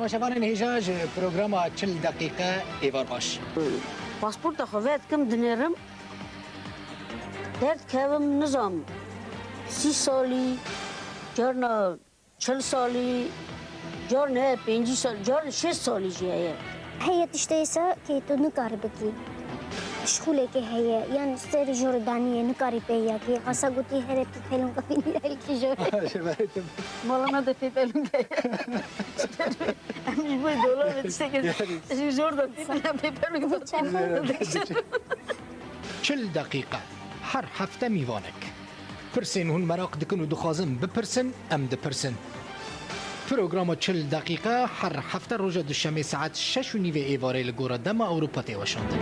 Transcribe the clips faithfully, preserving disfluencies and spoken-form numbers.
Temaşevanên hêja ji programa çil deqîqe êvar baş. Pasporta xwe vedikim dinêrim. Derdkevim nizam sî salî, carna çil salî, carna pêncî salî, carna şêst salî jî heye. Heye tiştê sa kê tu nikarî bikî. Şixulekê heye, yan serî jor daniyê nikarî pê ya kê. Qasa gotî here pîpelûnka bînî ya kî jor. Mala me de pîpelûnka ye. Em ji bo dolabê tiştekê ji jor de pîpelûnka. Çil deqîqe, her hefte mîvanek. Pirsên hûn meraq dikin û dixwazin bipirsin, em dipirsin. Programa çil deqîqe her hefte roja duşemê saet şeş û nîvê êvarê li gora dema Ewropa tê weşandin.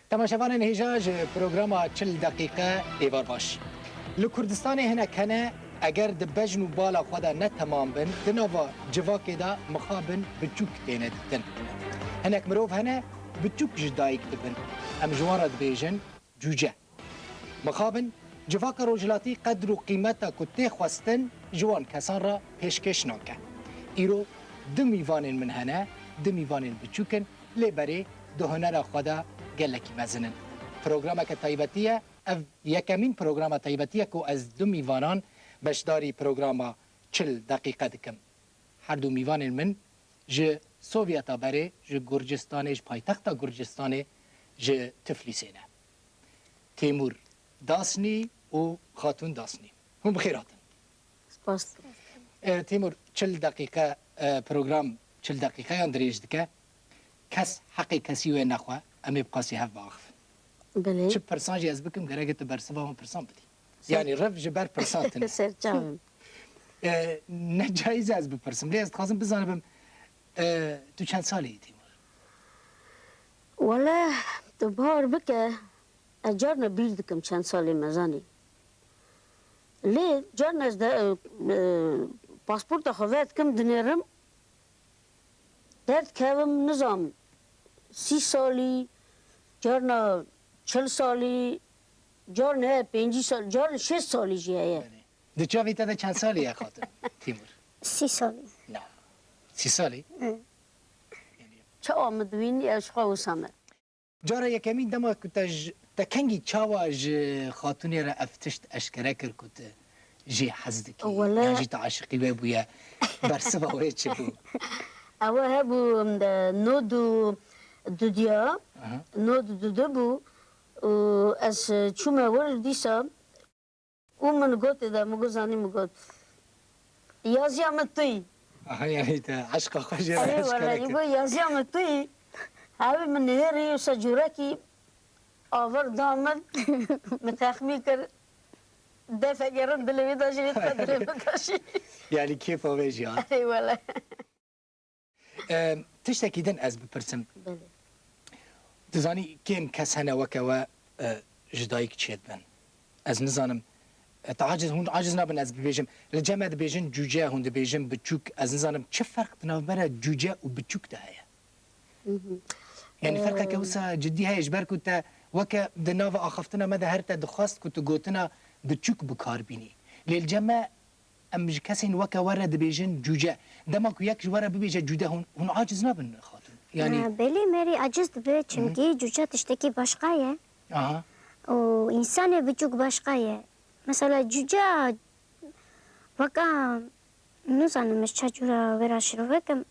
Temaşevanên hêja ji programa çil deqîqe êvar baş. Li Kurdistanê hinek hene, eger di bejn û bala xwe de ne temam bin, di nava civakê de mixabin biçûk têne dîtin. Hinek mirov hene, biçûk ji dayik dibin. Em ji wan re dibêjin cûce. Mixabin, civaka rojhilatî qedr û qîmeta ku tê xwestin ji wan kesan re pêşkêş nake. Îro du mîvanên min hene, du mîvanên biçûk in, lê berê di hunera xwe de gelekî mezin in. Programeke taybetî ye, ev yekemîn programa taybetî ye ku ez du mîvanan beşdarî programa çil deqîqe dikim. Her du mîvanên min ji Sovyeta berê, ji Gurcistanê, ji paytexta Gurcistanê, ji Tiflîsê ne. Têmûr Dasnî û Xatûn Dasnî. Hûn bi xêr hatin. Spas. E, Têmûr, çil deqîqe, e, program çil deqîqeyan dirêj dike. Kes heqê kesî wê nexwe, em ê bi qasî hev biaxivin. Belê. Çi pirsan jî ez bikim, gerek e tu bersiva wan pirsan bidî. Ser- Yanî rev ji ber pirsan tune. Serçavim. E, ne cayîz e ez bipirsim. Lê ez dixwazim bizanibim, e, tu çend salî yî, Tîmur? Wele, tu bawer bike, ez carna bîr dikim çend salê me zanî. Lê carna ez de, e, e, pasporta xwe vedikim dinêrim. Derdkevim nizam sî salî, carna çil salî, carna pêncî salî, carna şêst salî jî heye. Belê. Di çavê te de çend salî ye, xatin Tîmur? Sî salî. Na. Sî salî? Hı. Çawa min dibînî, ez ji xwe wisa me. Cara yekemîn dema ku te ji, te kengî çawa ji xatûnê re ev tişt eşkere kir ku tu jê hez dikî? Wele- Yan jî tu aşiqî wê bûye? Bersiva wê çi bû? Ew hebû, em, de, nod û dudiya, Aha. nod û dudu bû û ez çûme wir dîsa. Û min gotê de, min got, zanî, min got, yaziya min tu yî. Aha, yanî te eşqa xwe jê re Erê, eşkere wele, kir. Got, yaziya min tu yî. Ew min nihêrî, wisa cûrekî avar da min. Min texmîn kir, defekê rind dilê wî da jî, wî dibe dilê min da jî. Yanî kêfa wê jî hat. Erê, wele. E, tiştekî din ez bipirsim. Belê. Dizanî kêm kes hene weke we, e, ji dayik çêdibin. Ez nizanim, e, te aciz, hûn aciz nabin ez bibêjim. Li cem me dibêjin cûce, hûn dibêjin biçûk. Ez nizanim çi ferq di navbera cûce û biçûk de heye. Hı hı. Yanî ferqeke Ee, wisa cidî heye ji ber ku te weke di nava axaftina me de her te dixwest ku tu gotina biçûk bi kar bînî. Lê li cem me Em ji kesên weke we re dibêjin cûce. Dema ku yek ji we re bibêje cûde, hûn, hûn aciz nabin xatûn? Yanî Ha, belê, merî aciz dibe, çimkî cûce tiştekî başqa ye. Aha. Û însanê biçûk başqa ye. Mesela cûce weka, nizanim ez çi cûra wê re şîrove kim.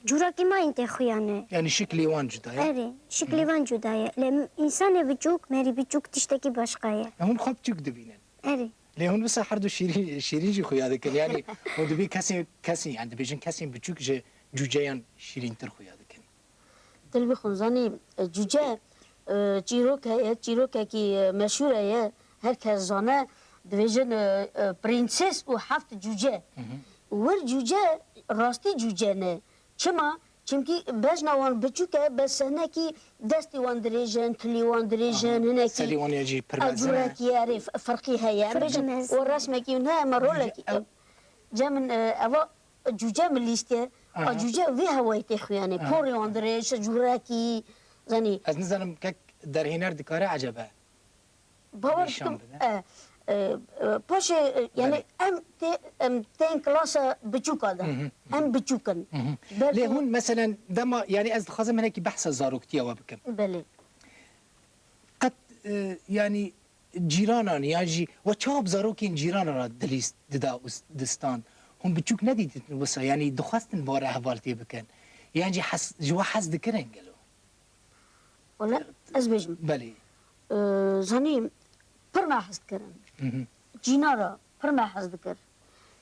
Cûrakî me yên tê xuya ne. Yanî şiklê wan cuda ye? Erê, şiklê Hı. wan cuda ye. Lê însanê biçûk, merî biçûk tiştekî başqa ye. E, hûn xwe biçûk dibînin? Erê. Lê hûn wisa her du şîrîn, şîrîn jî xuya dikin. Yanî hûn dibî kesên, kesên, yanî dibêjin kesên biçûk ji cûceyan şîrîntir xuya dikin. Dilbî Xunzanî, e, cûce, e, çîrok heye, çîrokekî, e, meşhûr heye, her kes zane, dibêjin, e, e, prenses û heft cûce. Hı hı. Wir cûce rastî cûce ne. Çima? Çimkî bejna wan biçûk e, bes hinekî destî wan dirêj in, tilî wan dirêj in, hinekî serî wan ya jî pir mezin e. Cûrekî erê f-, firqî heye. Em bêjin, o resmekî ne, me rolekî. Cûce, ew cem in, e, eva cûce min lîstiye. A cûce vê hewayî tê xuyanê. Porê wan dirêj, cûrekî, zanî. Ez nizanim kek derhêner dikare ecebe. Bawer dikim, e, e, e, paşê, e, yani em tê, em tên klasa biçûka de. Em biçûk in. Belkî. Lê hûn, meselen, dema, yani ez dixwazim hinekî behsa zaroktiya we bikim. Belê. Qet, e, yani cîranan ya jî we çawa bi zarokên cîranan re dilîst dida û s-, distan? Hûn biçûk nedîtin wisa, yani dixwestin bi we re hevaltiyê bikin? Yan jî hez, ji we hez dikirin gelo? Wele ez bêjim. Belê. Ee, zanî pir me hez dikirin. Cîna re pir me hez dikir.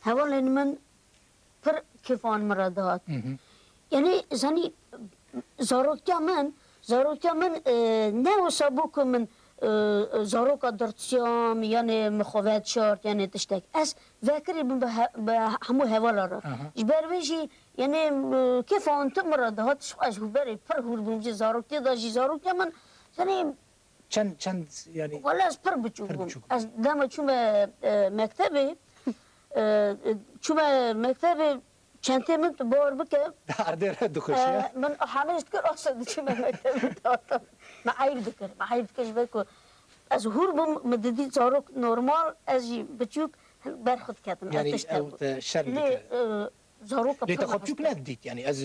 Hevalên min pir kêfan min re dihat. Yanî zanî zaroktiya min, zaroktiya min, e, ne wisa bû ku min, e, zaroka dirtiyam, yanî min xwe vedişart, yanî tiştek. Ez vekirî bûm bi he-, bi hemû hevala re. Ji ber wê jî, yanî, e, kêfa wan tim min re dihat, ji xwe ez hûberê pir hûr bûm jî zaroktiya de jî zaroktiya min, yanî. Çend, çend, yanî. Wele ez pir biçûk bûm. Pir biçûk bûm. Ez dema çûme, e, mektebê, e, e, çûme mektebê, çentê min, tu bawer bike. Di erdê re dixweşiya. E, min hemêş dikir, asa diçûme mektebê dihatim. Me eyb dikir, me eyb dikir ji ber ku ez hûr bûm, min didît zarok normal, ez jî biçûk ber xwe diketim. Ez tişt hebû. Lê, e, Zaroka pir me hez dikir. Lê te xwe biçûk nedît, yanî ez,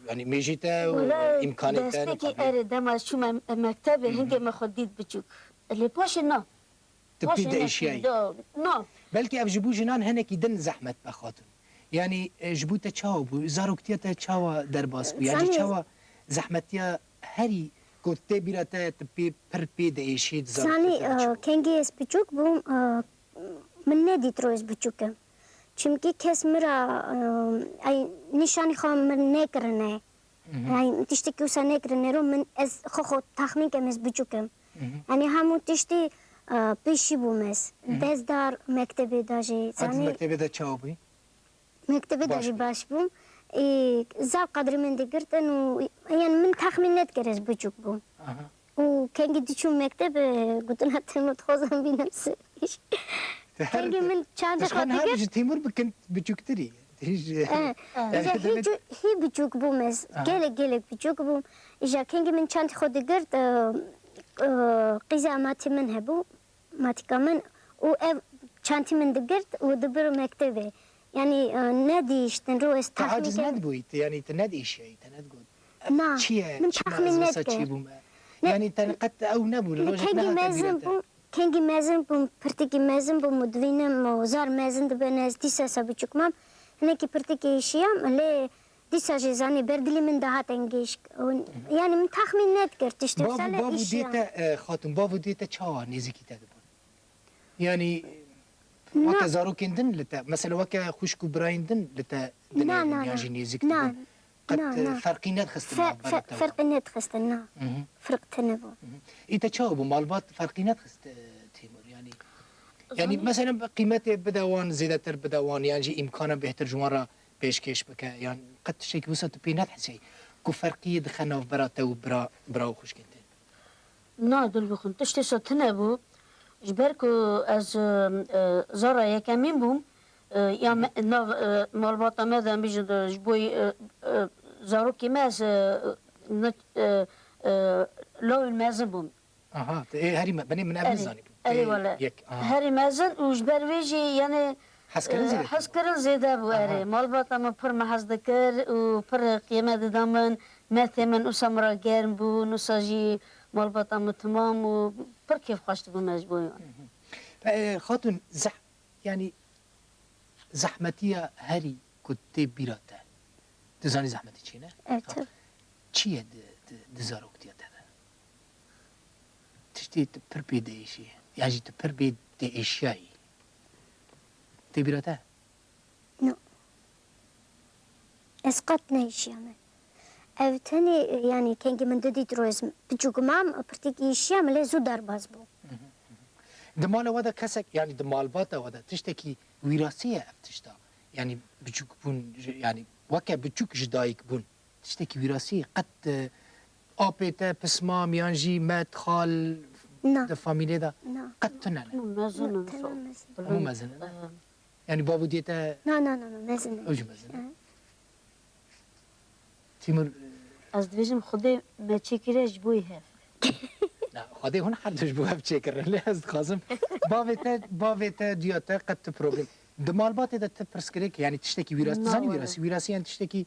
yanî mêjî te û îmkanê te. Wele destekî erê dema ez çûme mektebê, hingê me xwe dît biçûk. Lê paşê na. Tu pê diêşiyayî. Na. Belkî ev ji bo jinan hinekî din zehmet be xatun. Yanî, e, ji bo te çawa bû? Zaroktiya te çawa derbas bû? Yan jî çawa zehmetiya herî ku tê bîra te, tu pê, pir pê diêşî di zaroktiya te de çi bû? Zanî, e, kengî ez biçûk bûm, e, Min nedît ro ez biçûk im. Çimkî kes min re, e, ey, nîşanî xwe min nekirine. Ey, tiştekî wisa nekirine ro min ez xwe xwe texmîn kem ez biçûk im. Yanî hemû tiştî, e, pêşî bûm ez. Dest dar mektebê de jî. Ed zanî mektebê de çawa bûyî? Mektebê de jî baş bûm. Ê, zaf qedrê min digirtin û, yanî min texmîn nedikir ez biçûk bûm. Aha. Û kengî diçûm mekteb, e, gotina Têmur dixwazam bînim se-, kengî min çandê xwe digir. Ji Têmur bikin biçûktirî. Îja hî çû-, hî biçûk bûm ez. Aha. Gelek, gelek biçûk bûm. Îja kengî min çandê xwe digirt, e, e, qîza matê min hebû. Matîka min û ev çantî min digirt û dibir mektebê. Yanî, e, nedihiştin, ro ez texmîn kem. Tu aciz nedibûyî, tu, yanî tu nedihişiyayî, te nedigot. Na, çi ye, min çima texmîn ez wisa çî bûme? Ne. Yanî te qet ew nebû, li rojek kengî nehate mezin bîra te. Bûm, kengî mezin bûm, pirtikî mezin bûm û divînim û zar mezin dibe, ez dîsa sa biçûk mam. Hinekî pirtikî hişiyam, lê Dîsa jî zanî berdilî min dihat engêşk. Yanî min texmîn nedikir tiştê. Bav û, salê bav û dê te, e, xatun, bav û dê te çawa nêzîkî te dibûn? Yanî weke zarokên din li te, mesela weke xwişk û birayên din li te dinêrin yan jî nêzîk dibûn? Qet, e, ferqî nedixistin navbera te û wan? Ferqî nedixistin, na. Firq tune bû. Î te çawa bû? Malbat ferqî nedixist, e, Têmur? Yanî, yanî mesela qîmetê bide wan, zêdetir bide wan, yan jî îmkana bêhtir ji wan re pêşkêş bike, yan qet tiştekî wisa tu pê nedihesî ku ferqiyê dixe navbera te û bira, bira û xwişkên te? Na, dil bixwin, tiştê sa tune bû. Ji ber ku ez, e, e, zara yekemîn bûm, e, ya me, nav, e, malbata me de, em bêjin, e, ji bo, e, e, zarokê me ez, e, ne, e, e, lawên mezin bûm. Aha, te, ê, herî me, benê min ev nizanî bû. Erê, wele. Yek, aha. Herî mezin û ji ber vê jî, yanî, hezkirin zêde bû. Hezkirin zêde bû, erê. Aha. Malbata min pir me hez dikir û pir qîmet dida min, metê min wisa min re germ bûn, wisa jî malbata min timam û pir kêfxweş dibûm ez ji bo wan. Hı hı. E, xatun, zeh-, yanî, Zehmetiya herî ku tê bîra te. Tu zanî zehmetî çi ne? Evet, tabii. Çi ye di, di, di zaroktiya te de? Tiştê tu pir pê diêşî, yan jî tu pir pê diêşiyayî. Tê bîra te? No. Ez qet nehişiyame. Ev tenê, yanî, kengî min didît ro ez biçûk mam, pirtîk îşiyam, lê zû derbas bû. Di mala we de kesek, yanî di malbata we de tiştekî wîrasî ye ev tişta? Yanî biçûk bûn, ji, yanî weke biçûk ji dayik bûn. Tiştekî wîrasî qet, e, apê te, pismam yan jî met, xal Na. di famîlê de Na. qet tune ne. Hemû mezin in. Tamam, mezin. Hemû mezin in. Yani bav û diyê te Na, na, na, na, mezin in. ew jî mezin in. Hı. Timur, e, Ez dibêjim Xwedê me çêkiriye ji bo yê hev. Na, Xwedê hûn her du ji bo hev çêkirin. Lê ez dixwazim bavê te, bavê te, diya te qet tu problem. Di malbatê de tu pirsgirêk, yani tiştekî wîrasî, Na, zanî were. wîrasî, wîrasî yani tiştekî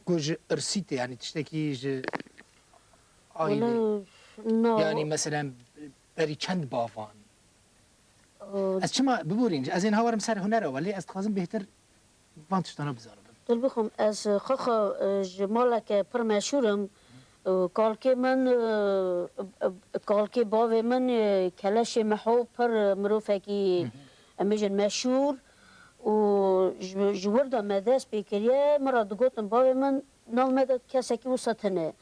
ku ji irsî tê, yani tiştekî ji aîlê. Wele, na. Yani meselen berî çend bavan? O Ez çima biborîn, ez ên hawarim ser huner e, welê ez dixwazim bêhtir van tiştana bizanibim. Dil bixwim, ez xwe xwe, e, ji maleke pir meşhûr im. E, kalkê min, e, e, kalkê bavê min, e, Keleşê Miho pir, e, mirovekî, Hı hı. em bêjin meşhûr û ji, ji wir de me dest pê kiriye. Min re digotin bavê min, nav me de kesekî wisa tune.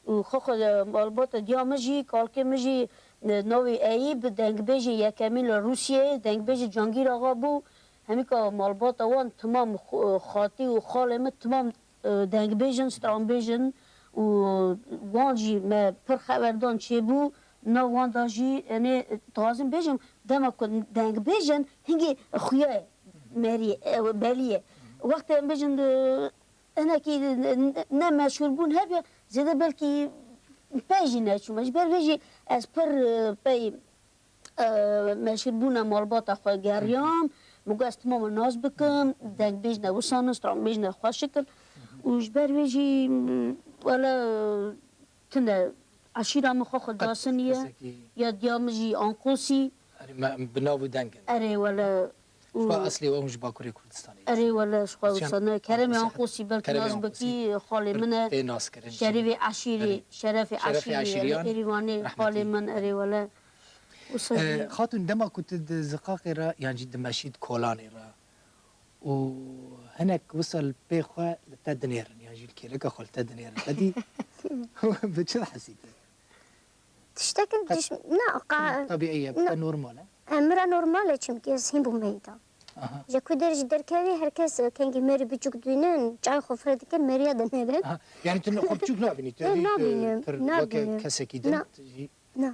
Hı hı. Û xwe xwe, e, malbata diya min jî, kalkê min jî, e, navê Eyîb, dengbêjê yekemîn li Rûsiyeyê, dengbêjê Cangîr Axa bû. Hemîka malbata wan timam xo-, xatî û xalê min timam, e, dengbêj in, stranbêj in û wan jî me pir xeberdan çêbû. Nav wan da jî, enê, dixwazim bêjim, dema ku dengbêj in, hingê xuya ye, merî ye, e, belî ye. Wextê em bêjin, e, hinekî ne, ne, ne meşhûrbûn hebe, zêde belkî pey jî neçûme. Ji ber vê jî ez pir, e, pey e, meşhûrbûna malbata xwe geriyam. Min got, ez timama nas bikim, dengbêj ne wisan in, stranbêj ne xweşik in. Û ji ber wê jî, m, wele, tune eşîra min xwe xwe Qet dasiniye, kesekî ya diya min jî Anqosî. Erê, me, em bi nav û deng in. Erê, wele, û Xwe eslê we hûn ji Bakurê Kurdistanê. Erê, wele, ji xwe Siyan wisa ne. Keremê Anqosî, Anqosî, belkî Keremê nas Anqosî. bikî, xalê Pir min e. tê nas kirin jî. Şerîfê Eşîrî, Erê. Şerefê Şerefê Eşîrî, Eşîriyan, Erê, Êrîvanê, rehmetî. xalê min, erê, wele. Wisa Ee, jî. Xatûn, dema ku tu di ziqaqê re yan jî dimeşî di kolanê re û hinek wisa li pê xwe li te dinêrin yan jî li kêleka xwe li te dinêrin, te dî bi çi dihesî tu? Tiştekin Qet- diş-, na, qa-, Tabî, ey, na. te normal e. E, min re normal e, çimkî ez hîn bûm meyda. Aha. Ji ku der jî derkevî, her kes, e, kengî merî biçûk dibînin, çay xwe fireh dikin, meriya dinêrin. Aha. Yani tu xwe biçûk nabînî, tu Ê, dî, tu nabînim, pir weke nabînim. kesekî din, Na. tu jî Na.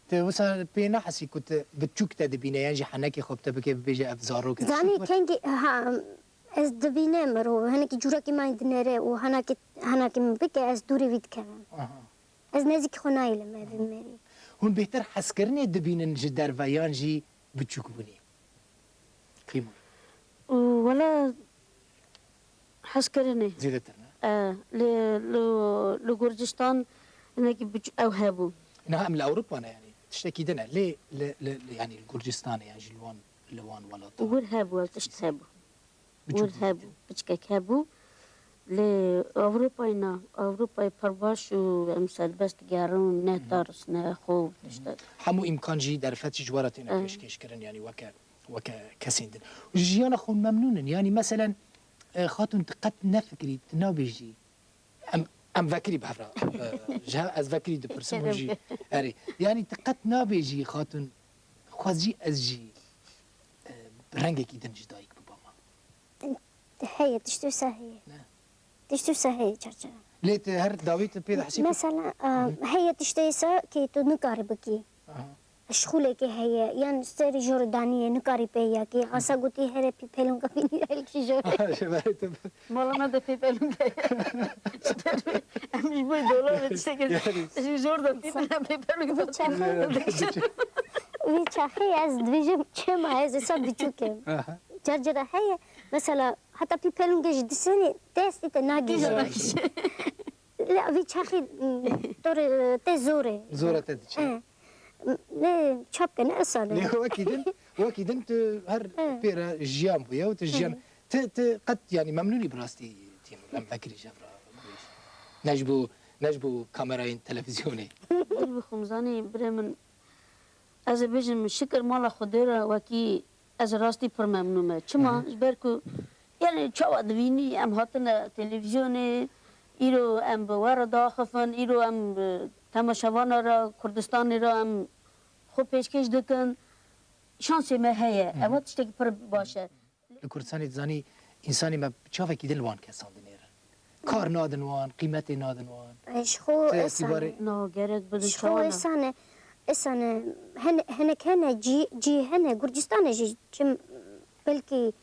Tu wisa pê nahesî ku tu biçûk te dibîne, yan jî henekê xwe bi te bike, bibêje, ev zarok e. Zanî Çi kengî, ha, ez dibîne mirov, hinekî cûrekî me dinêre û henekî, henekî min bike, ez dûrê wî dikevim. Aha. Ez nêzîkî xwe nayêlim evê merî. Hûn bêhtir hezkirinê dibînin ji derve yan jî biçûkbûnê? Qîmor. Û wele hezkirinê. Zêdetir ne? E, li, li, li Gurcistan hinekî biç-, ew hebû. Niha em li Ewropa ne, yani tiştekî din e. Lê li, li, li, yani li Gurcistanê, yani jî li wan, li wan welatan. Wir hebû, ew tişt hebû. Wir Biçûk hebû, dikin. Piçkek hebû. Lê Ewropayê na, Ewropayê pir baş û em serbest digerin, ne tars, ne xov, tiştek. Hemû îmkan jî, derfet jî ji we re têne Eh. pêşkêş kirin, yani weke, weke kesên din. Ji jiyana xwe memnûn in. Yani meselen, e, xatûn, tu qet nefikirî, tu nabêjî, em, em vekirî bi hev re, e, ji hev, ez vekirî dipirsim, hûn jî, erê. Yani tu qet nabêjî, xatûn, xwezî ez jî, e, rengekî din ji dayik bibama. Heye, tiştê wisa heye. Ne. Tiştê wisa heye, çerçeve. Lê tu her dawî tu pê dihesî ku Mesela, e, Hı hı. heye tiştê wisa kê tu nikarî bikî. Aha. Şixulekê heye, yan serî jor daniyê, nikarî pê ya kî. Asa gotî here pîpelûnga bînî, her kî jor. Aha, ji ber tu Mala me de pîpelûnga ye. Em ji bo dolar ve tiştekî. Yani. Ji jor de pîpelûnga, pîpelûnga. Vî çaxê, vî çaxê ez dibêjim çima ez esa biçûk im. Aha. Carcera heye, mesela, heta pîpelûngê ji disenê destê te nagihîje. Nagihîje. Lê vî çaxî, m, to rê, te zor e. Zor e te diçe. E. M, lê çap ke ne esan e. Lê wekî din, wekî din tu her E. pê re jiyan bûye û tu jiyan. Hı. Tu, tu qet, yani, memnûnî bi rastî tîm, em vekirî ji hev re. Ne ji bo, ne ji bo kamerayên televîzyonê. Dil bixwim, zanî, birê min, ez ê bêjim, şikir mala Xwedê re wekî Ez rastî pir memnûn me. Çima? Hı hı. Ji ber ku, yani, çawa dibînî, em hatine televîzyonê, îro em bi we re diaxifin, îro em, e, temaşevana re, Kurdistanê re em xwe pêşkêş dikin. Şansê me heye. Hı hı. Ev tiştekî pir baş e. Li Kurdistanê dizanî, însanê me çavekî din li wan kesan dinêrin. Kar nadin wan, qîmetê nadin wan. E, ji xwe Te esan îtibarê- e. No, gerek bidin Ji xwe çawana. esan e. Esan e. Hene-, hinek hene cî, cî hene. Gurcistanê jî çim belkî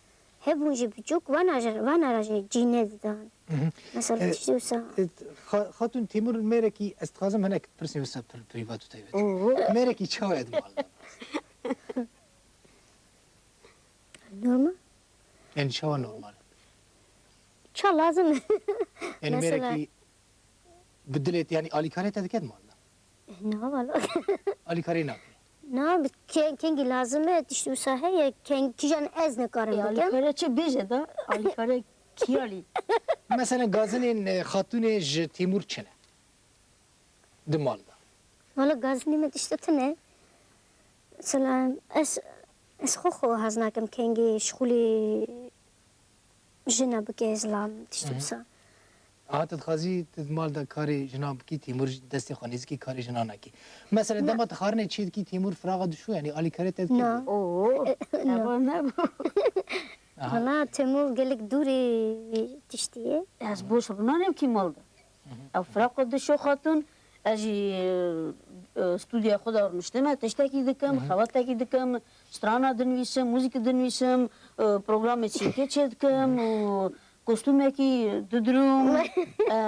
hebûn jî biçûk, vana jî, vana re jî cî nedidan. Mhm. Mesela E, tiştê wisa. e, Xa-, Xatûn Tîmur mêrekî ez dixwazim hinek pirsên wisa pri-, prîvat û taybet. Oo. Mêrekî çawa ye di mal de? Normal. Yani çawa normal? Ça lazim. Yani Mesela- mêrekî bi dilê te, yani alîkarê te dike di mal de? Na, wala. Alîkarê nake? Na, bi ke-, kengî lazim e, tişt wisa heye, keng-, kîjan ez nikarim E, bikim. Alîkare çi bêje da? Alîkare kiyalî? Mesela gazinên, e, xatûnê ji Tîmur çi ne? Di mal de. Wala gazinê me tişta tune. Mesela ez, ez xwe xwe hez nakim kengî şixulî jina bike zilam, tişt Hı hı. wisa. Aha, tu dixwazî tu di mal de karê jinan bikî, Tîmur ji destê xwe nêzikî karê jinan nakî. Mesela Na. dema tu xarinê çê dikî, Tîmur firaxa dişû, yani alîkarê te dikî? Na. Oo, E, e, na. Ewa nebû. Aha. Wala Tîmur gelek dûrê tiştî ye. Ez boş rûnanê bikî mal de. Hı hı. Ew firaqa dişo xatun, ez jî, e, e, studyoya xwe de rûniştime, tiştekî dikim, Hı hı. xebatekî dikim, strana dinivîsim, muzîkî dinivîsim, e, programê çîrkê çê dikim Hı hı. û kostûmekî didirim. E,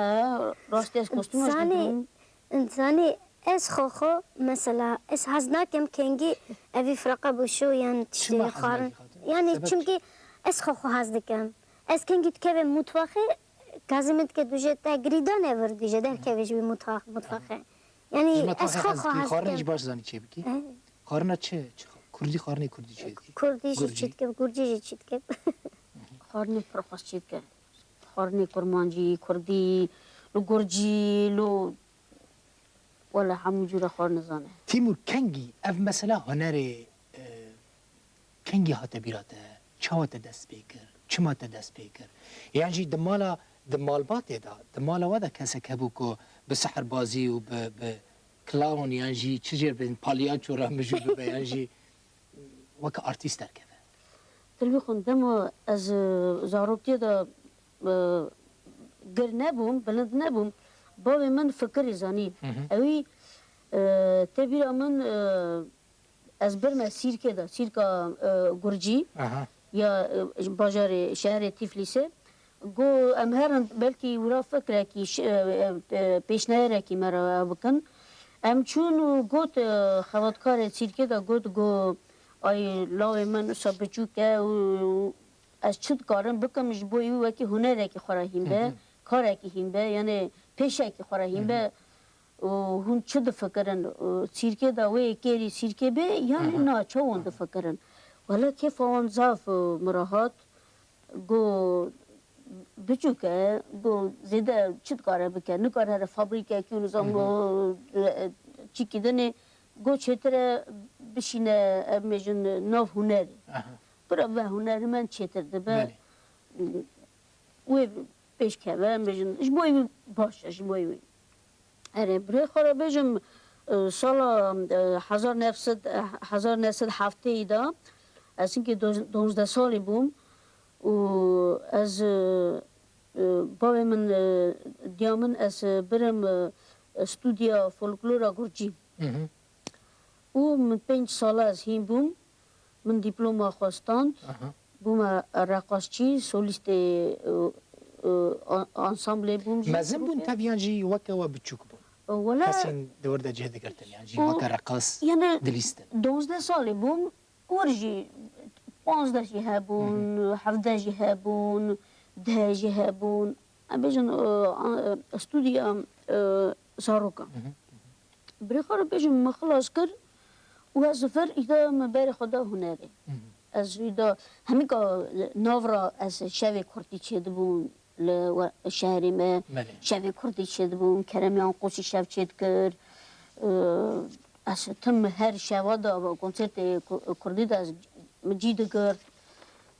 rastî ez kostûmek jî Zanî, didirim. Zanî, ez xwe xwe, mesela, ez hez nakim kengî evî firaqa bişo yan tiştê Çima hez xwarin. nakî xatun? Yani Sebep çi? çimkî ez xwe xwe hez dikim. Ez kengî dikevim mutfaxê, Kazim dike duje te girîdanê vir dije, derkeve ji wî mutfax-, mutfaxê. Yani Ji ez mutfaxê xwe hez xwe dikî, hez xwarinê dikim. jî baş zanî çê bikî? Eh. Xwarina çi? Çi xa-, kurdî, xwarinê kurdî çê dikî? Kurdî jî Gurcî? çê dikim, gurcî jî çê dikim. Xwarinê pir xweş çê dikim. Xwarinê kurmancî, kurdî, li gurcî, lo Wele hemû cûra xwarin nizane. Tîmur, kengî ev mesela hunerê, e, kengî hate bîra te? Çawa te dest pê kir? Çima te dest pê kir? Yan jî di mala, di malbatê de, di mala we de kesek hebû ku bi sihirbazî û bi, bi clown yan jî çi jê bên palyaço re mijûl bibe yan jî weke artîst derkeve? Dilbî xwe dema ez, e, zaroktiye de, e, gir nebûm, bilind nebûm, bavê min fikirî zanî. Hı hı. Ewî, e, tê bîra min, e, ez birme sîrkê de, sîrka, e, Gurcî Aha. ya, e, ji bajarê, şeherê Tiflîsê. Got, em herin belkî wira fikrekî, ş-, e, e, e, pêşneyarekî me re bikin. Em çûn û got, e, xebatkarê sîrkê de got, got, ay lawê min wisa biçûk e û ez çi dikarim bikim ji bo wî wekî hunerekî xwe re hîn be, Hı hı. karekî hîn be, yanê pêşekî xwe re hîn Hı hı. be. Û hûn çi difikirin? Û sîrkê de wê kêrî sîrkê bê, yanî Aha. na, çawa hûn Aha. difikirin? Wele kêfa wan zaf, e, min re hat. Got, biçûk e, got, zêde çi dikare bike? Nikare here fabrîkekî û nizam, Hı hı. e, çîkî dinê. Got, çêtir e bişîne, em bêjin, nav hunerê. Aha. Bira ve hunermend çêtir dibe. Belê. Wê pêşkeve, em bêjin, ji bo wî baş e, ji bo wî. Erê, birê xwe re bêjim, e, sala, e, hezar neh sed, e, hezar neh sed heftêyî de, ez hinkê do-, donzdeh salî bûm û ez, e, e, bavê min, e, diya min, ez, e, birim, e, studya folklora Gurcî. Hı hı. Û min pênc sala ez hîn bûm. Min dîploma xwe stand. Aha. Bûme reqasçî, solîstê, e, e, an-, ansamblê bûm jî. Mezin bûn tev yan jî weke we biçûk bûn? E, wele Kesên di wir de cih digirtin yan jî û weke reqas yani dilîstin? Donzdeh salê bûm, wir jî panzdeh jî hebûn, Hı hı. hevdeh jî hebûn, deh jî hebûn. Em bêjin, e, a, e, studya, e, zarokan. Hı hı. Birê xwe re bêjim, min xilas kir û ez vir îda min berê xwe da hunerê. Hı hı. Ez îda hemîka nav ra ez şevê kurdî çêdibûm li we-, şehrê me. Belê. Şevê kurdî çêdibûm, Kerem Yanqûsî şev çêdikir. Ee, ez tim her şeva de konsertê ku-, kurdî de ez min cî digirt.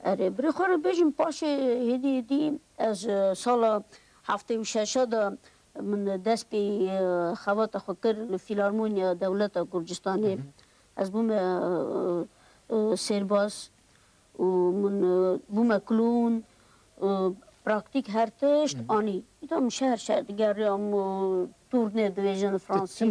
Erê, birê xwe re bêjim, paşê hêdî hêdî ez, e, sala heftê û şeş de min dest pê, e, xebata xwe kir li Fîlarmoniya Dewleta Gurcistanê. Hı hı. Ez bûme, e, e, sêrbaz û min, e, bûme klown. E, Praktîk her tişt anî. Îda min şehr şehr digeriyam û turnê dibêjin Fransî û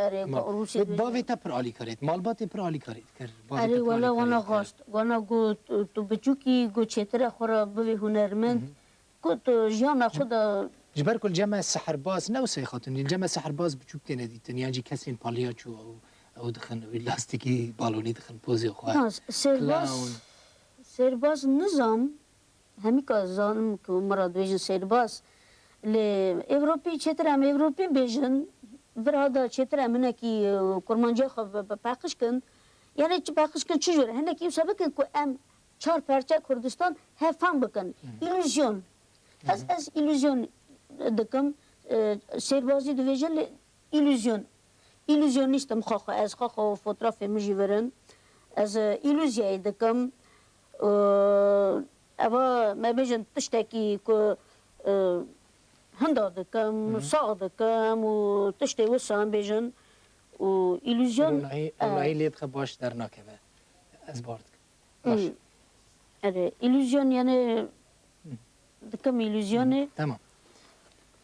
erê Rûsî dibêjin. Bavê te pir alîkarê dikir. Malbatê pir alîkarê dikir. Erê wele wana xwest. Wana got, tu biçûkî, got çêtir e xwe re bivî hunermend. Got, jiyana xwe de. Ji ber ku li cem me sihirbaz ne wisa ye xatun, li cem me sihirbaz biçûk têne dîtin, yan jî kesên palyaço ew, ew dixin, wî lastîkî balonî dixin pozê xwe. Na, sêrbaz, sêrbaz nizam, hemîka zanim ku min re dibêjin sêrbaz. Lê Ewropî çêtir em Ewropî bêjin, vira de çêtir em hinekî, e, kurmanciya xwe pe-, pe-, paqij kin. Yanî çi paqij kin, çi jûr? Hinekî wisa bikin ku em çar perçe Kurdistan hev fam bikin. Îluzyon. Ez, ez îluzyon dikim. E, sêrbazî dibêjin lê îluzyon. Îluzyonîst im xwe xwe. Ez xwe xwe fotrafê min jî virin. Ez, e, îluzyayê dikim. E, eva me bêjin tiştekî ku, e, hinda dikim, sax dikim û tiştê wisa em bêjin. Û îluzyon, Ronahî, e, ronahî lê dixe baş dernakeve. Ez bar dikim. Baş. Hmm. Erê, îluzyon yani dikim îluzyonê. Tamam.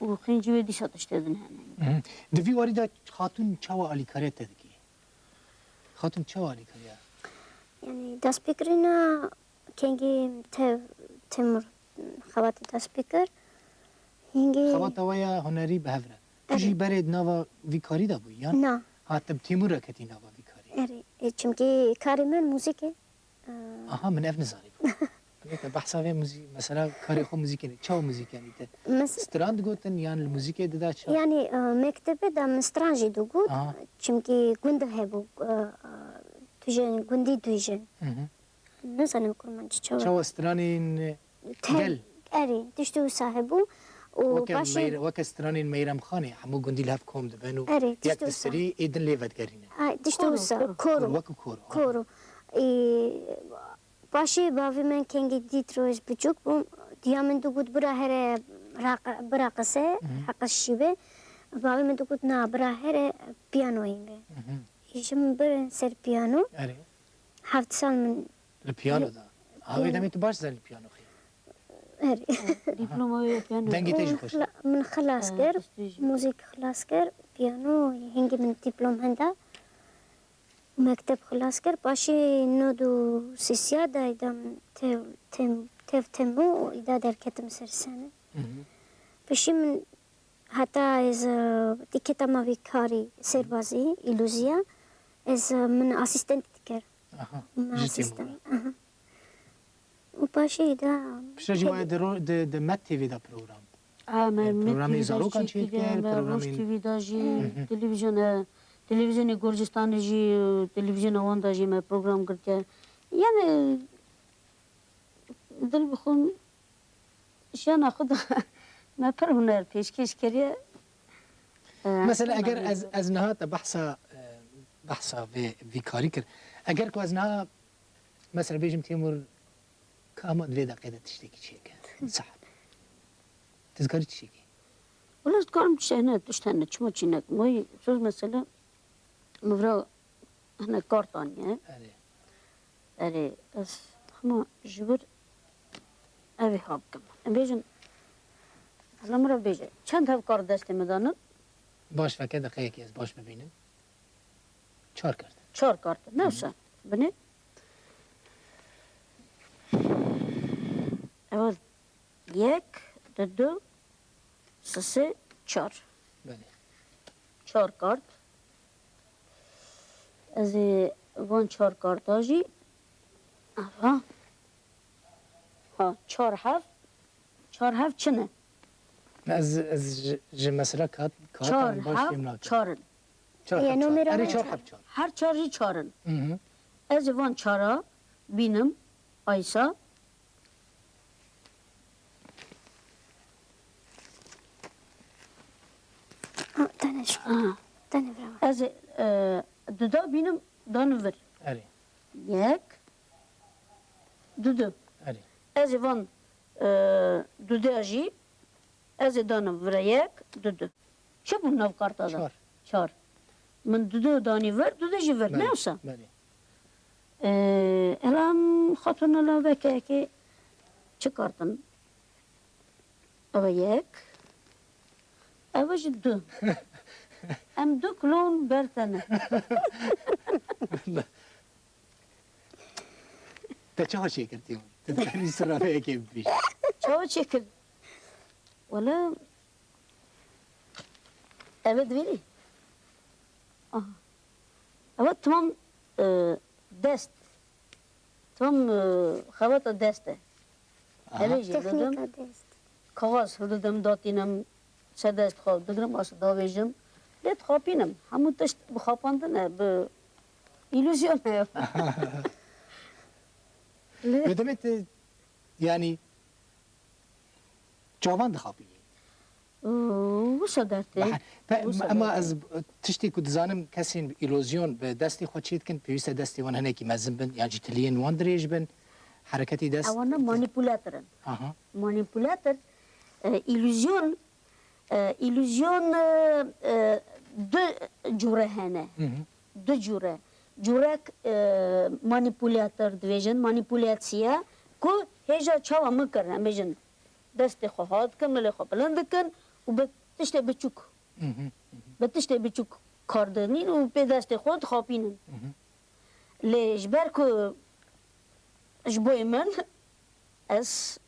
Û xêncî wê dîsa tiştê din hene. Di vî warî de xatun çawa alîkariya te dikî? Xatun çawa alîkariya? Yani destpêkirina kengî tev Timur xebatê destpêkir. Hingî xebata we ya hunerî bi hev re. Tu jî berê di nava vî karî de bûyî, yan? Na. Ha, tu bi Tîmûr re ketî nava vî karî? Erê, e, çimkî karê min muzîk e. E, aha, min ev nizanîbû. Neyse, behsa vê muzî-, mesela karê xwe muzîkê ne. Çawa muzîk, yanî te stran digotin yan li muzîkê dida çawa? Yanî, e, mektebê de min stran jî digot. Aha. Çimkî gund hebû, e, e, tu jî gundî dibêjin. Hı hı. Nizanim kurmancî çawa. Çawa stranên gel? Erê, tiştê wisa hebû. Û weke paşê meyre-, weke stranên Meyremxanê, hemû gundî li hev kom dibin û erê, tiştê wisa. Yek di serî ê din lê vedigerîne. Ay, tiştê wisa, koro, koro. Koro, wekî koro, ha. Koro. Ê, paşê bavê min kengî dît roj biçûk bûm, diya min digot bira here raq-, biraqise, hı hı, reqis şîbe. Bavê min digot na, bira here piyanoyê be. Hı hı. Ê, ji min birin ser piyano. Erê. Heft sal min li piyano da. Ha, wê demê tu baş zanî piyano xwe. Erê. Diploma wê ya piyano. Dengê te jî xweş e. Min xila-, min xilas kir, muzîk xilas kir, piyano, hingî min diplom henda. Mekteb xilas kir, paşê nod û sêsiya da îda min tev, tem, tev temo û îda derketim ser sene. Hı hı. Pişî min Heta ez, e, diketama vî karî serbazî, îlûziya, ez, e, min asîstentî dikir. Aha, min ji asîstent, Tîmûra. Aha. Û paşê de piştre jî waye di ro-, di, di Met T V de program. A, me, e, Met programê T V de zarokan jî çêdikir, me programên Roj T V de jî, hı hı, televîzyona, televîzyonê Gurcistanê jî, televîzyona wan de jî me program girtiye. Yani, dil bi xwe Jiyana xwe de me pir huner pêşkêş kiriye. E, mesela eger ez, ez niha te behsa, e, behsa vê, vî karî kir. Eger ku ez niha, mesela bêjim Têmûr, ka hema di vê deqê de tiştekî çêke. Saet. Tu dikarî çi çêkî? Wala ez dikarim tişt hene, tişt hene, çima çî nekim? Wayî, soz mesela, min vira hene kart aniye. Erê. Erê, ez hema ji vir evê ha bikim. Em bêjin, hela min re bêje, çend hev kar destê min danin? Baş veke, deqeyekê ez baş bibînim. Çar kart. Çar kart. Ne wisa? Binê. Ewa yek, du, du, sê, sê, çar. Belê. Çar kart. Ez ê van çar karta jî, aha. Ha, çar hev. Çar hev çi ne? Ez, ez ji, ji mesela kat-, katan baş fêm nakim. Çar hev çar in. Çar hev çar. Erê, çar hev çar. Her çar jî çar in. Hı hı. Ez ê van çara bînim, aysa. Ha, tenê şu. Aha. Tenê vira. Ez ê, e, duda bînim, danim vir. Erê. Yek, dudu. Erê. Ez ê van, e, duda jî, ez ê danim vira yek, dudu. Çi bû nav karta da? Çar. Çar. Min dudu danî vir, dudu jî vir. Belê, ne wisa? Belê. Ee, elam xatuna la veke ki çi kartin? Ev e yek. Ev e jî du. Em du kilon ber te ne. Te çawa çêkir Tîmur? Tu dikarî sirra vê yekê bibêjî? Çawa çêkir? Wele, ev e divêrî. Aha. Ev e tamam, e, dest. Tamam, e, xebata dest e. Aha. Ev e jî didim. Texnîka dest. Kaxez hildidim, datînim, ser dest xwe digirim, ez davêjim. Lê dixapînim. Hemû tişt bi xapandin e, bi îluzyon e. Lê Wê demê tu, yanî, çavan dixapînî? Wisa dertê. Behe-, pe-, Wisa ema dertê. Ez tiştê ku dizanim kesên îlozyon bi destê xwe çê dikin, pêwîst e destê wan hinekî mezin bin, yan jî tiliyên wan dirêj bin, hereketî dest Ewana manîpulator in. Aha. Manîpulator, e, îluzyon, e, îluzyon, e, e, du cûre hene. Hı hı. Du cûre. Cûrek, e, manîpulator dibêjin, manîpulatsiye, ku hêja çawa min kir, em bêjin, destê xwe hat dikin, milê xwe bilind dikin û bi tiştê biçûk, Mhm, mhm. bi tiştê biçûk kar didin û pê destê xwe dixapînin. Mhm. Lê ji ber ku ji boyê min, ez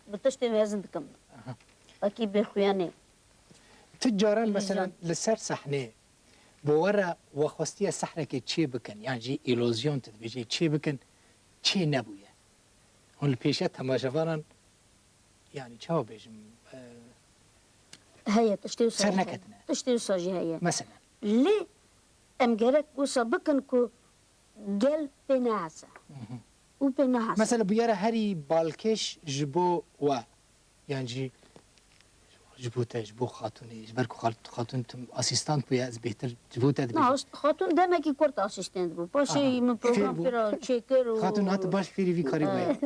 bi tiştê mezin dikim. Aha. Wekî bêxuyanê. Tu caran, Îluzyon. Mesela, li ser sehnê bo we re we xwestiye sehrekê çê bikin, yan jî îlozyon tu dibêjî çê bikin, çê nebûye? Hûn li pêşiya temaşevanan, yanî çawa bêjim, e, Heye, tiştê wisa ser jî heye. Neketine. Tiştê wisa jî heye. Mesela? Lê em gerek wisa bikin ku gel pê nehese. Mhm. Û pê nehese. Mesela bûyera herî balkêş ji bo we, yan jî ji bo te, ji bo xatûnê, ji ber ku xat-, xatûn tim asîstant bûye, ez bêhtir ji bo te dibêjim. Na, xatûn demekî kurt asîstant bû. Paşê Aha. min program Fêr bû. pêra çêkir û Xatûn hat baş fêrî vî karî bûye.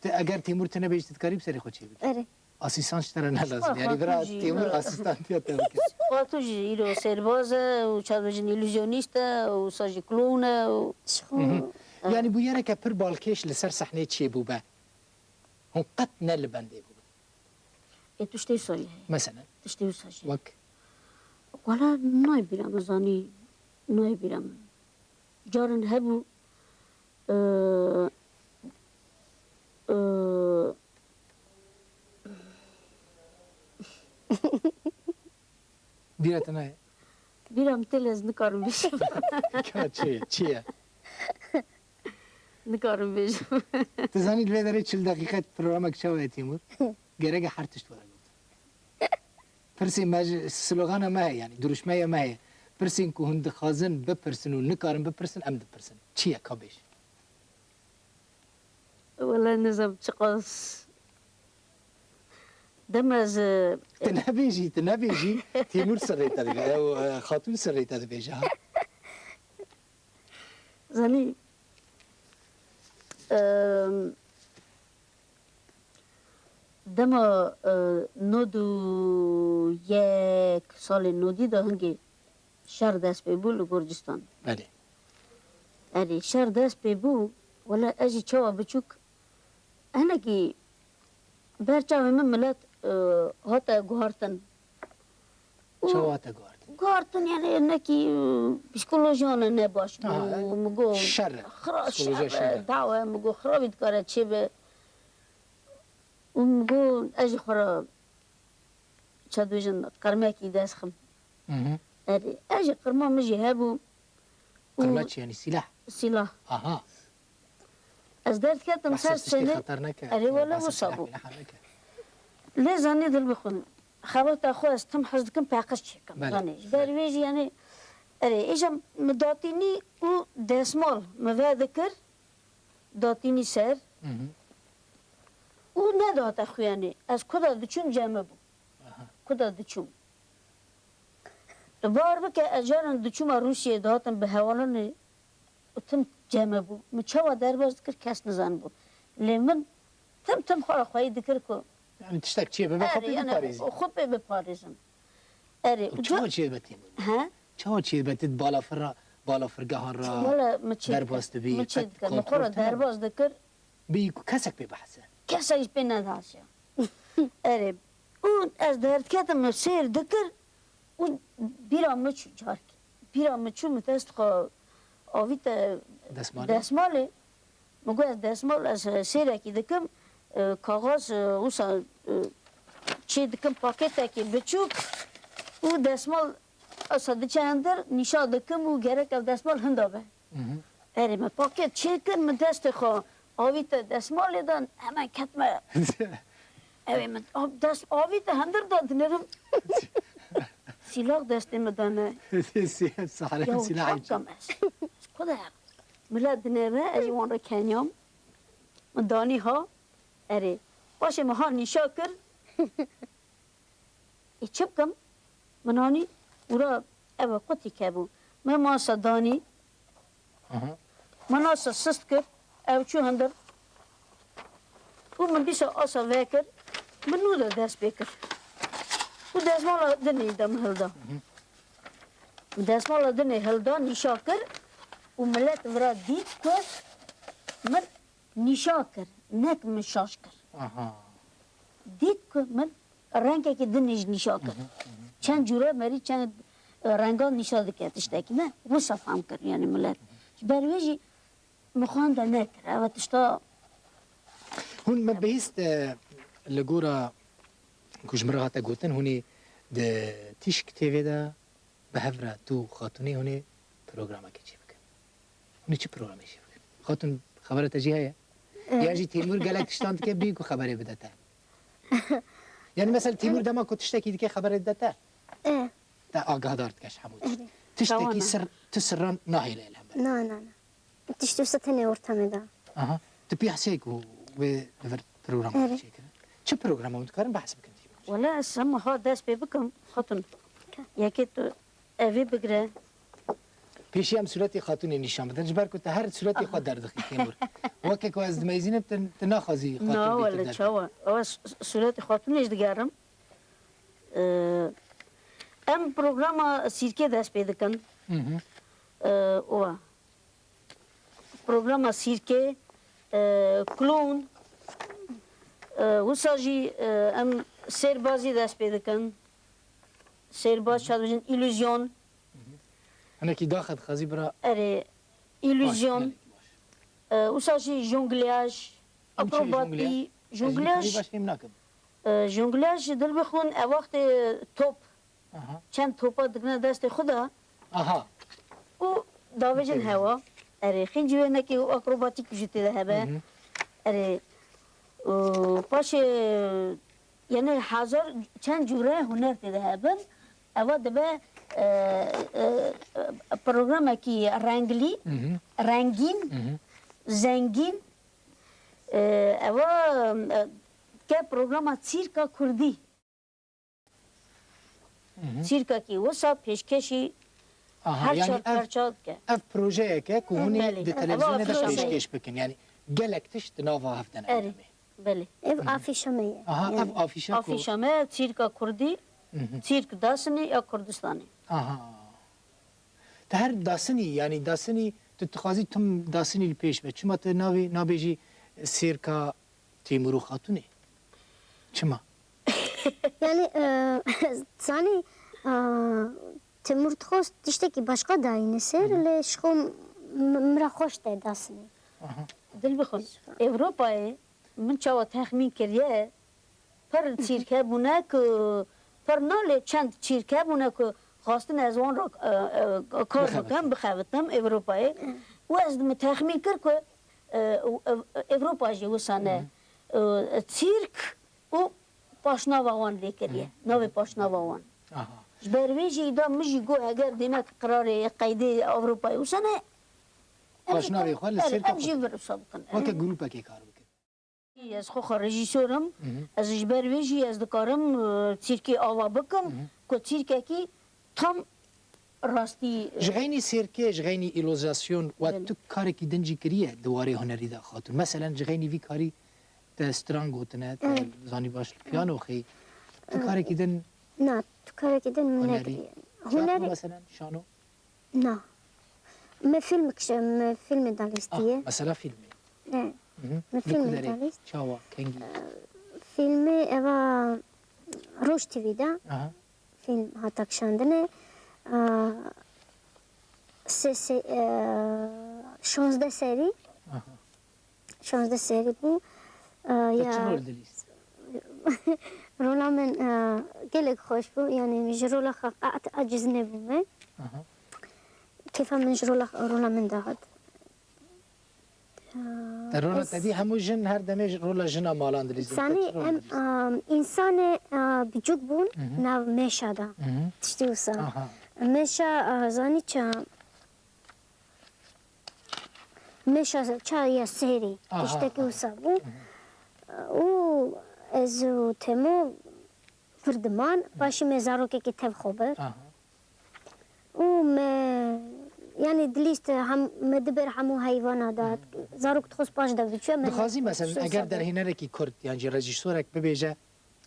Te eger Têmûr tune bêjî, tu dikarî bi serê xwe çê bikî. Erê. Asîstan ji te re ne lazim. Yanî bira Têmûr asîstantiya te bike. Xatû jî îro serbaz e û çawa dibêjin îluzyoніst e û wisa jî klown e û Ji xwe. Mhm. Yanî bûyereke pir balkêş li ser sehneyê çêbûbe. Hûn qet ne li bendê bûbin. Ê, tu tiştê wisa jî heye. Mesela? Tiştê wisa jî. Wek? Wala nayê bîra min, zanî, nayê bîra min. Carin hebû, e, e, Bîra te nayê? Bîra min tê lê ez nikarim bêjim. Ka çi ye? Çi ye? Nikarim bêjim. Tu zanî, li vê derê çil deqîqe programek çawa ye, Tîmur? Gerek e her tişt were gotin. Pirsê me ji, slogana me heye, yanî duruşmeya me heye. Pirsên ku hûn dixwazin bipirsin û nikarin bipirsin, em dipirsin. Çi ye, ka bêj? Wele nizam çiqas. Dem ez, e, Tu nebêjî, tu nebêjî, Tîmur sirrê te dibê-, ew, e, Xatûn sirrê te dibêje, ha? Zanî, em, dema, e, nod û yek, salê nodî de hingê şer dest pê bû li Gurcistan. Belê. Erê, şer dest pê bû, wele ez jî çawa biçûk, hinekî ber çavê min milet, e, hate guhartin. Û Çawa hate guhartin? Guhartin, yani, hinekî, e, psîkolojiya wan ne baş bû. Aha, Min got, şer e. Xira-, Psîkolojiya şer e, şer e. Dawa, min got, xirabî dikare çêbe. Û min got, ez jî xwe re çawa dibêjin, qirmekî dest xim. Mhm. Erê, ez jî qirma min jî hebû. Û Qirmeç, yani silah. Silah. Aha. Ez derdiketim ser sênê. Erê, wele wisa bû. Lê zanî dil bixwin. Xebata xwe ez tim hez dikim, paqij çêkim. Belê. Zanî. Ji ber wê jî, yani, erê, îja min datînî û desmal min vedikir. Datînî ser. Mhm. Û nedihate xuyanê. Ez ku da diçûm cem min bû. Aha. Ku da diçûm. Tu bawer bike, ez caran diçûma Rûsiyeyê dihatim bi hewalanê û tim cem min bû. Min çawa derbas dikir, kes nizanibû. Lê min tim tim xwe re xweyî dikir ku Yani tiştek çê bibe, xwe Erê, pê yani biparêzî. Xwe pê biparêzim. Erê, Û û çawa ca- çê dibe Tîmur? He? Çawa çê dibe tu balafir re, balafirgehan re Wala min çê derbas dikir, dibî, min çê qet dikir, min xwe kontrol re tune bû? Derbas dikir. Bî ku kesek pê bihese. Kesek ji pê nedihesiya. Erê, Û ez derdiketim, min sêr dikir û bîra min çû carkê. Bîra min çû, min dest xwe avîte Desmalê? desmalê. Min got, ez desmal, ez, e, sêrekî dikim, e, kaxaz, e, wisa, e, çê dikim paketekî biçûk û desmal esa diçe hindir, nîşa dikim û gerek ev desmal hinda be. Mhm. Erê, me paket çêkir, min destê xwe avîte desmalê de, hemen ketme. Ew ê min av-, dest avîte hindir de dinêrim. Sîlax destê min de ne. Sî-, sahre Ya sîlahê çi? Çapkam ez. Ez ku de herim. Milet dinêre, ez jî wan re keniyam. Min danî ha. Erê. Paşê min ha nîşa kir. Ê çi bikim? Min anî û ra ew e qutî kebû. Me masa danî. Aha. Min asa sist kir, ew çû hindir. Û min dîsa asa vekir, min nû de dest pê kir. Û dezmala dinê de min hilda. Hı hı. Dezmala dinê hilda, nîşa kir û milet vira dît ku min nîşa kir, nek min şaş kir. Aha. Dît ku min rengekî din jî nîşa kir. Hı hı, hı hı. Çend cûre merî çend, e, rengan nîşa dike tiştekî, ne? Wisa fam kir, yanî milet. Ji ber wê jî min xwenda nekir. Ev tişta Hûn me bihîst, e, li gora ku ji min re hate gotin, hûn ê di Tîşk T V de bi hev re tu û Xatûnê hûn ê programekê çêbikin. Hûn ê çi programê çêbikin? Xatûn, xebera te jî heye? E. Ya jî Têmûr gelek tiştan dike, bî ku xeberê bide te. Yani mesela Têmûr dema ku tiştekî dike xeberê dide te? E. Te agahdar dike ji hemû tişt. E. Tiştekî Tawana. sir, tu sirran nahêle li hember. Na, na, na. Tiştê wisa tenê ortamê de. Aha. Tu pê hesê ku wê li vir programa Evet. çêkirin. Çi programa hûn dikarin behs bikin Têmûr? Wele ez hema ha dest pê bikim, Xatûn. Ka. Yekê tu evê bigire. Pêşî em sûretê Xatûnê nîşan bidin. Ji ber ku tu her sûretê xwe Aha. derdixî Têmûr. Weke ku ez dimeyzînim, tu, tu naxwazî Na, Xatûn bê tu wele derxî. çawa. Ew ez s-, sûretê Xatûnê jî digerim. Ee, em programa sîrkê dest pê dikin. Hı hı. Ee, o. Programa sîrkê, e, klown, e, wisa jî, e, em sêrbazî dest pê dikin. Sêrbaz çawa dibêjin, îluzyon. Hinekî daxe dixwazî bira. Erê, îluzyon. Baş, gelek baş. E, wisa jî jongliyaj, Em çi akrobatî, jongliyaj? Ez jî jongliyaj. Baş fêm nakim. E, jongliyaj ji dil bixwin, e, wextê top Aha. Çend topa digine destê xwe de. Aha. Û davêjin Okey. hewa. Erê, xîncî wê nekî û akrobatîk jî tê de hebe. Hı hı. Erê, û paşê, yani hazar çend cûre huner tê de hebin. Eva dibe, e, e, programekî renglî, Hı hı. rengîn, Hı hı. zengîn. E, eva, e, ke programa Çîrka Kurdî. Hı hı. Çîrkekî wisa pêşkêşî Aha, her yani çar ev, parça dike. Ev projeyeke ku hûn ê Belê. di Ev televizyonê de afîşa me ye. pêşkêş bikin. Yani gelek tişt di nava hev de ne Erê, demê. belê. Ev Hı hı. afîşa me ye. Aha, Yani ev afîşa ku Afîşa me, çîrka Kurdî, Hı hı. çîrk Dasinî ya Kurdistanê. Aha. Te her dasinî, yani dasinî, tu dixwazî tim dasinî li pêş be. Çima tu navê, nabêjî sêrka Têmûr û Xatûnê? Çima? Yani, e, zanî, e, Timur dixwest tiştekî başqa dayîne ser, Hı hı. lê ji xwe m-, m-, min re xweş te dasinî. Aha. Dil bixwin. Ewropayê min çawa texmîn kiriye, pir çîrk hebûne ku, pir na lê çend çîrk hebûne ku xwestin ez wan re, e, e, kar Bixebitin. bikim, bixebitim Ewropayê. Hı. Û ez min texmîn kir ku, e, û, e, Ewropa jî wisa ne. Hı. E, çîrk û paşnava wan lê kiriye. Hı. Navê paşnava wan. Aha. Ji ber vê jî da min jî got, heger dênek qirarê qeydê Ewropayê wisa ne, em jî Paşnavê kar-, xwe li er, ser em jî kaxwe. vir wisa bikin. Weke grûpekê kar bikin. Ez xwe xwe rejîsor im. Hı hı. Ez ji ber vê jî ez dikarim, e, çîrkê ava bikim, Hı hı. ku çîrkekî tam rastî, e, Ji xeynî sêrkê, ji xeynî îlozasyon we Belê. tu karekî din jî kiriye di warê hunerî de Xatûn? Meselen ji xeynî vî karî te stran gotine, te Evet. zanî baş li piyano xî. Tu Evet. karekî din Na, tu karekî din min hunerî. nekiriye. Tiyatro Hunerî meselen, şano? Na. Me fîlm kişe, me fîlmê dalîstiye. Ah, mesela fîlmê. Ne. Hı hı. Me Li ku fîlmê derê? dalîst. Çawa? Kengî? Fîlmê eva Roj T V de Aha. Fîlm hata kişandinê. Aa, se, se, e, şonzdeh serî. Aha. Şonzdeh serî bû. Aa, Te çi ya, rol dilîst? Rola min, aa, gelek xweş bû. Yani ji rola xwe qet aciz nebûme. Aha. Kêfa min ji rola, rola min dihat. Te rola Ez te dî hemû jin her demê ji rola jina malan dilîzin. Te Sanî çi rol em, dilîst? Am, însanê, a, biçûk bûn Hı hı. nav mêşa da. Hı hı. Tiştî wisa. Aha. Mêşa, a, zanî ça, mêşa ça ya sêrî. Aha, Tiştekî aha. wisa bû. Hı hı. Û ez û Temo vir diman, paşî me zarokekî tev xwe bir. Aha. Û me, yani dilîst hem, me dibir hemû heyvana da. Zarok dixwest paş de biçûye, me Dixwazî ne-, mesela, sosa eger bû. derhênerekî kurd, yan jî rejîsorek bibêje,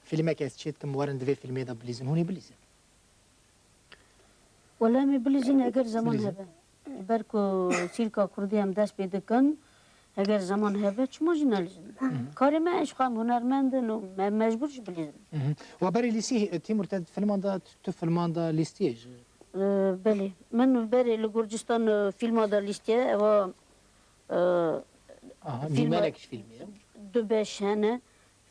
fîlmek ez çêdikim, werin di vê fîlmê de bilîzin, hûn ê bilîzin? Wele em ê bilîzin, eger zeman Bilîzin. hebe. Ji ber ku sîrka kurdî em dest pê dikin, eger zeman hebe, çima jî nelîzin? Karê me, ji xwe em hunermend in û me mecbûr jî bilîzin. Hı hı. Wa berê lîsî, e, Tîmur, te filman de, tu filman de lîstiyê ji? E, belê. Min berê li Gurcistan, e, filma de lîstiye, eva, e, Aha, filma dîmenek ji filmê ye. du beş hene.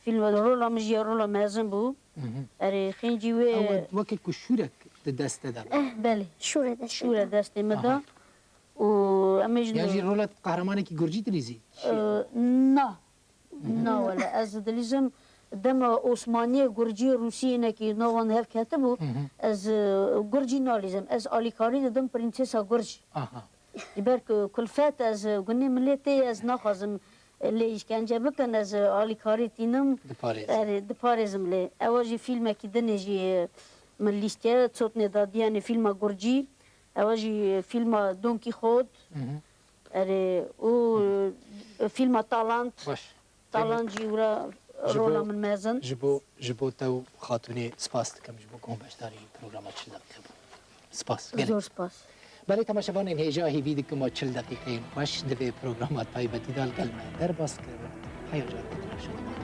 Filma de rola min jî ya rola mezin bû. Hı hı. Erê, xêncî wê Ew wekî ku şûrek di destê de bû. Eh, belê. Şûre destê Şûre de. destê min Aha. de. Û em ê ji Yan jî rola qehremanekî gurcî dilîzî? E, na. Na wele, ez dilîzim dema Osmaniyê, Gurciyê, Rûsiyê hinekî navan hev ketibû, Hı hı. ez, e, Gurcî nalîzim. Ez alîkarî didim Prensesa Gurc. Aha. Ji ber ku kulfet ez, e, gunê milê tê, ez naxwazim, e, lê îşkence bikin, ez, e, alîkarî tînim. Diparêzim. Erê, diparêzim lê. Ewa jî fîlmekî dinê jî, e, min lîstiye, Çotnê Dadiyanê, fîlma Gurcî. Ewa jî, e, fîlma Don Kîxot. Hı hı. Erê, û, e, fîlma Talant. Baş. Talant jî wira Ji bo, rola min mezin. ji bo, ji bo te û Xatûnê spas dikim, ji bo ku hûn beşdarî programa Çil Deqîqe bûn. Spas. Gelek. Zor spas. Belê temaşevanên hêja hêvî dikim ma çil deqîqeyên xweş di vê programa taybetî de li gel me derbas kiribin. Heya carekê din şad.